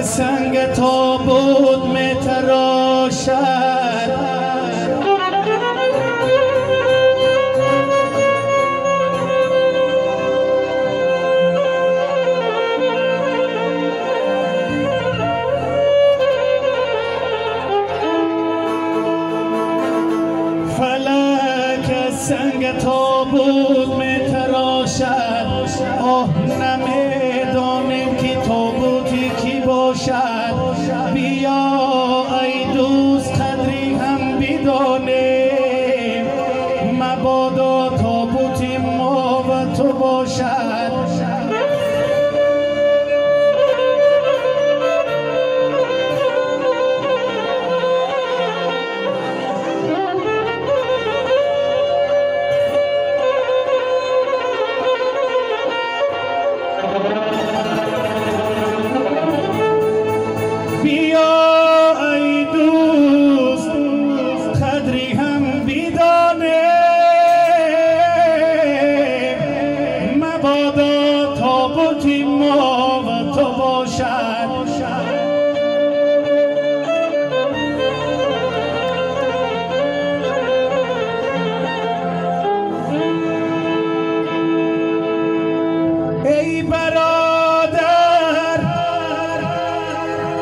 سنگ تابوت می تراشد، فلک سنگ تابوت می تراشد. آه نمیدانیم که تابوتی کی باشد. بیا ای دوست قدری هم بدانیم، مبادا تابوتی ما و تو باشد. بیا ای دوست قدری هم بدانیم، مبادا تابوتی ما و تو باشد. ای برادر،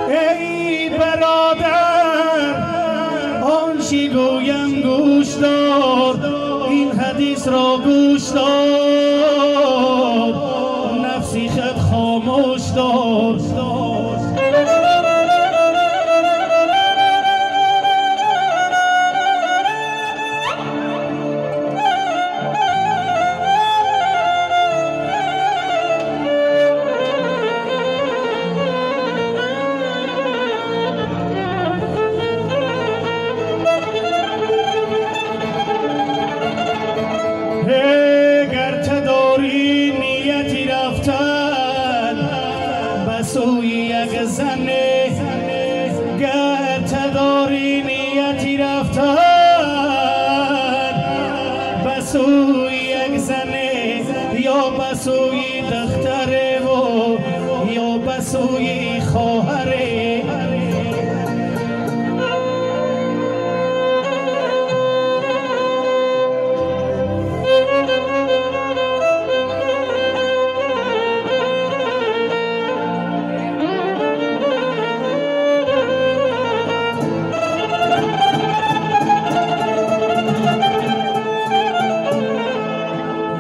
ای برادر، آنچه گویم گوش دار، این حدیث را گوش دار، نفسی خود خاموش دار. گر تداری نیتی رفتن به سوی یک زن، گر تداری نیتی رفتن به سوی یک زن، یا به سوی دختر و یا به سوی خواهر.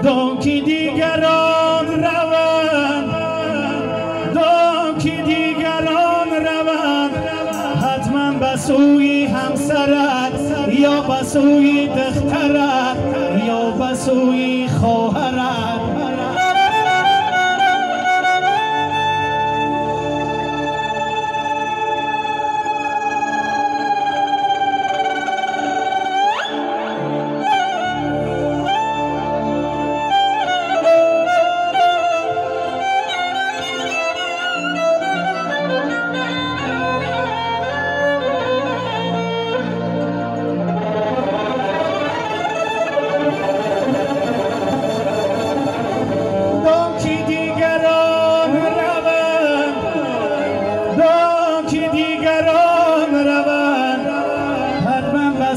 دان که دیگران روند، دان که دیگران روند، حتما به سوی همسرت یا به سوی دخترت یا به سوی خواهرت.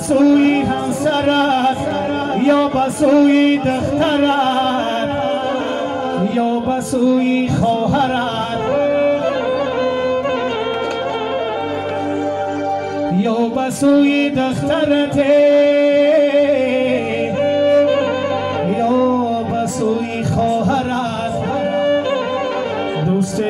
سوی همسرت یا به سوی دخترت یا به سوی خواهرت یا به سوی دخترت یا به سوی خواهرت. دوست